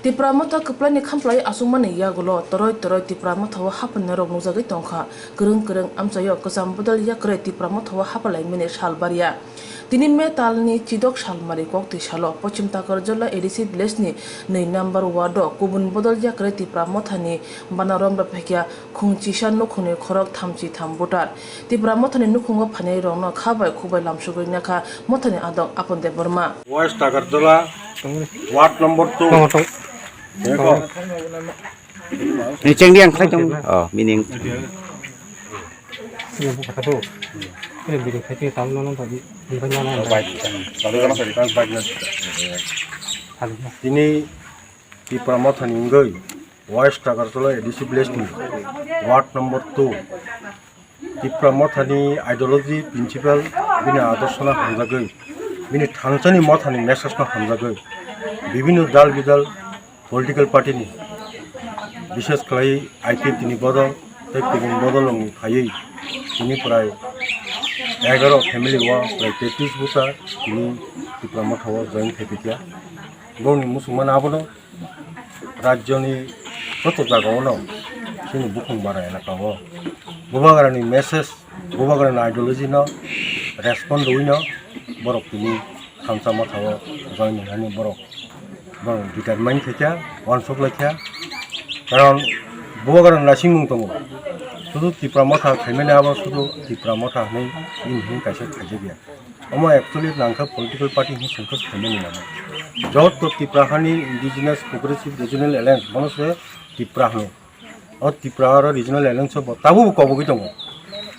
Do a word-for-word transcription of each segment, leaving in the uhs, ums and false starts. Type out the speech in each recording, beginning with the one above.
Tipra Motha kwplaini khamphlai achukmani yagulo toroi toroi Tipra Mothao haphalnai rok nukjagwi tongkha. Kwrwng kwrwng amchaio kwcham bodol yakrwi Tipra Mothao haphalaimani sal barya. Tini May talni chidok salmari koktwi salo Pochim Takarjala A D C village ni nwi number ward o kubun bodol yakrwi Tipra Mothani bana romra phaikha. Khung chisa nukhungni khorok thamchi tham voter. Tipra Mothani nukhungo phainai rokno kha bai khuk bai lamsogwi nakha Mothani adok Apon Debbarma. West Agartala, ward number two. Tong, tong. Beko. Ni chengdi ang khlai tong. Oh, meaning. Tini Tipra Mothani wngwi West Agartala A D C village ni ward number two. Tipra Mothani ideology, principle, bini adorshono hamjagwi, bini thansani Mothani message no hamjagwi, bibhinno dal bidal political party ni, bishes khlai I P F T ni bodol tei kubun bodol rokni phaiwi tini prai egaro family o prai tetis bwsa tini Tipra Mothao join khaipikha. Bongni muchungmano abono rajyoni joto jagao no chini bukhung bara elakao Bubagrani message, Bubagrani ideology no respond rwino borok tini Thansa Mothao join wngmani borok, borok determine khaikha, uansuk laikha. Karon Bubagrani naisingmung tongo, sudu Tipra Motha khaimani abo sudu Tipra Motha hinwi bini hinwi kaisa khaijakya. Omo actually nangkha political party hinwi sengkhe saimani nangkha. Joto Tipra hani Indigenous Progressive Regional Alliance bono se Tipra hino. O Tipra aro Regional Alliance bo tabuk bo kobogwi tongo.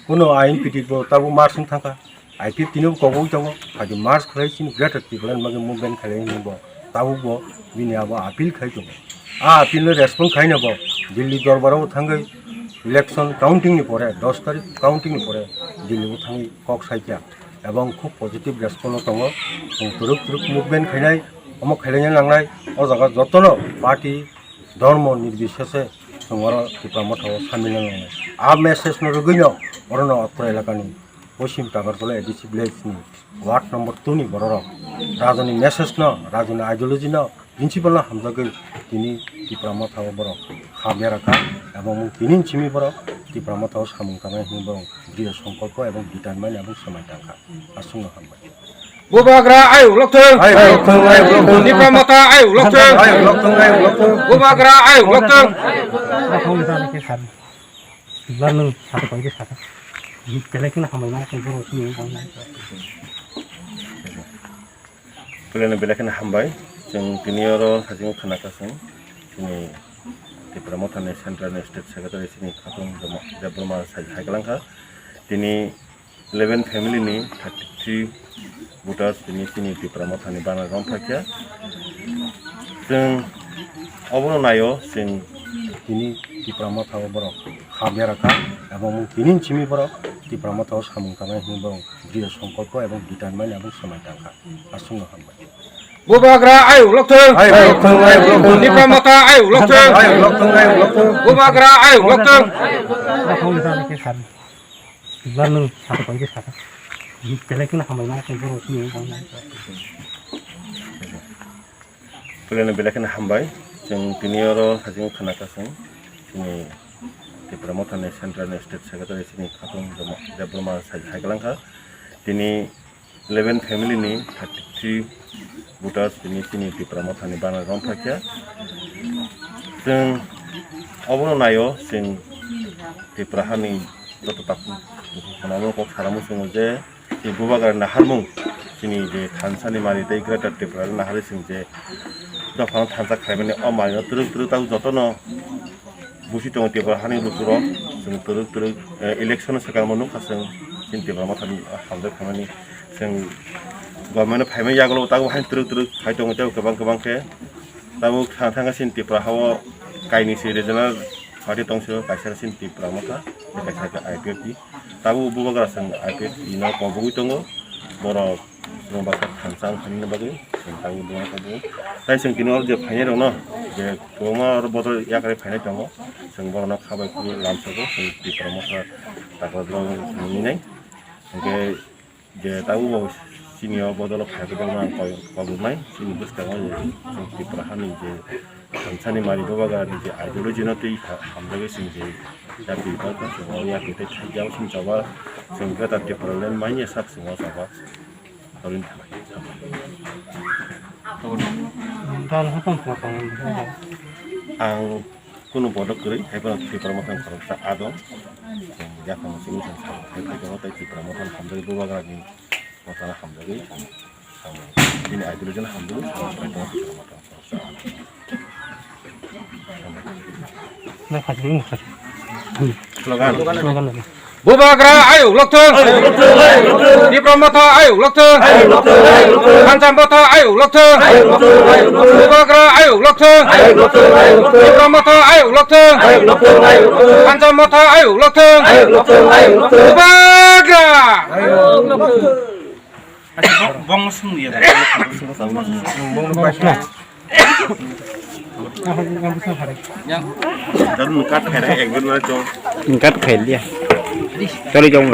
Kuno I N P T bo tabuk March wng thangkha. I P F T no bo kobogwi tongo. Hadi March khlai chini Greater Tipraland bagwi movement khlai hwnwi bo tabuk bo bini abo appeal khai tongo. A appeal no respond khaina bo Delhi dorbar o thangwi election counting ni pore, dos tarik counting ni pore Delhi o thangwi kok saikha. Ebong khub positive response o tongo. Chwng twrwk twrwk movement khainai, omo khailai nangnai, o jaga jotono party, dhormo nirbisheshe chwng oro Tipra Mothao samil nangnai. A message no rwgwino orono Atro elakani Poschim Tagartala A D C village ni ward number two ni bororok rajani message no, rajani ideology no, principle no hamjagwi tini Tipra Mothao borok ha berakha, ebong tini simi borok Tipra Mothao samung tangnai hwnwi borok diriyo songkolpo ebong determine ebong swmai tangkha. Aswkno hambai. Bubagra ayuk lokthung. Ayuk lokthung, ayuk lokthung. Tipra Motha ayuk lokthung. Ayuk lokthung, ayuk lokthung. Bubagra ayuk lokthung. Belai kheno hambai. Chwng tini oro hajingo khna kasong, chini Tipra Mothani Central ni State Secretary chini Khatung Debbarma sai hai kalang kha. Tini eleven family ni thirty three voters tini chini Tipra Mothani bana rom phaikha. Chwng obono naio, chwng tini Tipra Mothao borok ha berakha, ebong tini simi borok Tipra Mothao samung tangnai hwnwi borok diriyo songkolpo ebong determine ebong swmai tangkha. Aswkno hambai. Bubagra ayuk lokthung. Ayuk lokthung, ayuk lokthung. Tipra Motha ayuk lokthung. Ayuk lokthung, ayuk lokthung. Bubagra ayuk lokthung. Belai kheno hambai ma borok sini. Belai kheno hambai. Chwng tini oro hajingo khna kasong, chini Tipra Mothani Central ni State Secretary chini Khatung Debbarma sai hai kalang kha. Tini eleven family ni thirty three voters tini chini Tipra Mothani bana rom phaikha. Chwng obono naio, chwng Tipra hani joto takhuk khwnamo kok saramu chwngo je chini Bubagra naharmung, chini je thansa ni mari tei Greater Tripura naharwi chwng je dophano thansa khlaimani o mari no twrwk twrwk tabuk jotono busi tongo Tripura hani lukurok, chwng twrwk twrwk, eh, election swkangbo nukha chwng chini Tipra Mothani hamjak khaimani. Chwng government o phaimani yagulo tabuk haino twrwk twrwk phai tongo tei kwbang kwbang khe. Tabuk thang thang khe chini Tripura hao kainwi se regional party tong sio, kaisa chini Tipra Motha, kaisa khe I P F T. Tabuk Bubagra chwng I P F T no kobogwi tongo. Borok chwng bwsa thansa wngkha nini bagwi chwng tabuk Bubagra tabuk. Tai chwng tini oro je phainai rokno je kwbangma oro bodol yakarwi phainai tongo. Chwng borokno kha bai khulumwi lamsogo, chwng Tipra Motha takla borok wngwi nai. Hwnkhe je tabuk bo chini o bodol o phaikhe borokno ang koi-, koboknai chini bwskango je chwng Tripura hani je Thansani mari Bubagrani je ideology no twi ha-, hamjagwi chwng je yatwi barkha chwng o yatwi tei thajak chwng chaba chwng Greater Tipraland manya sak chwng o chaba. Toroni thanai. Ang kunu bodo kwrwi, hai phano Tipra Motha ni khoroksa adong. Chwng yaphang simi chwng sabo, hai phai tongo tei Tipra Motha ni hamjagwi Bubagrani Motha no hamjagwi, ang bini ideology no hamjagwi, ang bai tongo Tipra Motha ni khoroksa adong. Slogan. Slogan. Bubagra ayuk lokthung. Tipra Motha ayuk lokthung. Pancham Motha ayuk lokthung. Bubagra ayuk lokthung. Tipra Motha ayuk lokthung. Pancham Motha ayuk lokthung. Bubagra. Bong sung ya. Kat khaira ekbar na chong. Kat khailiya. Chori chong.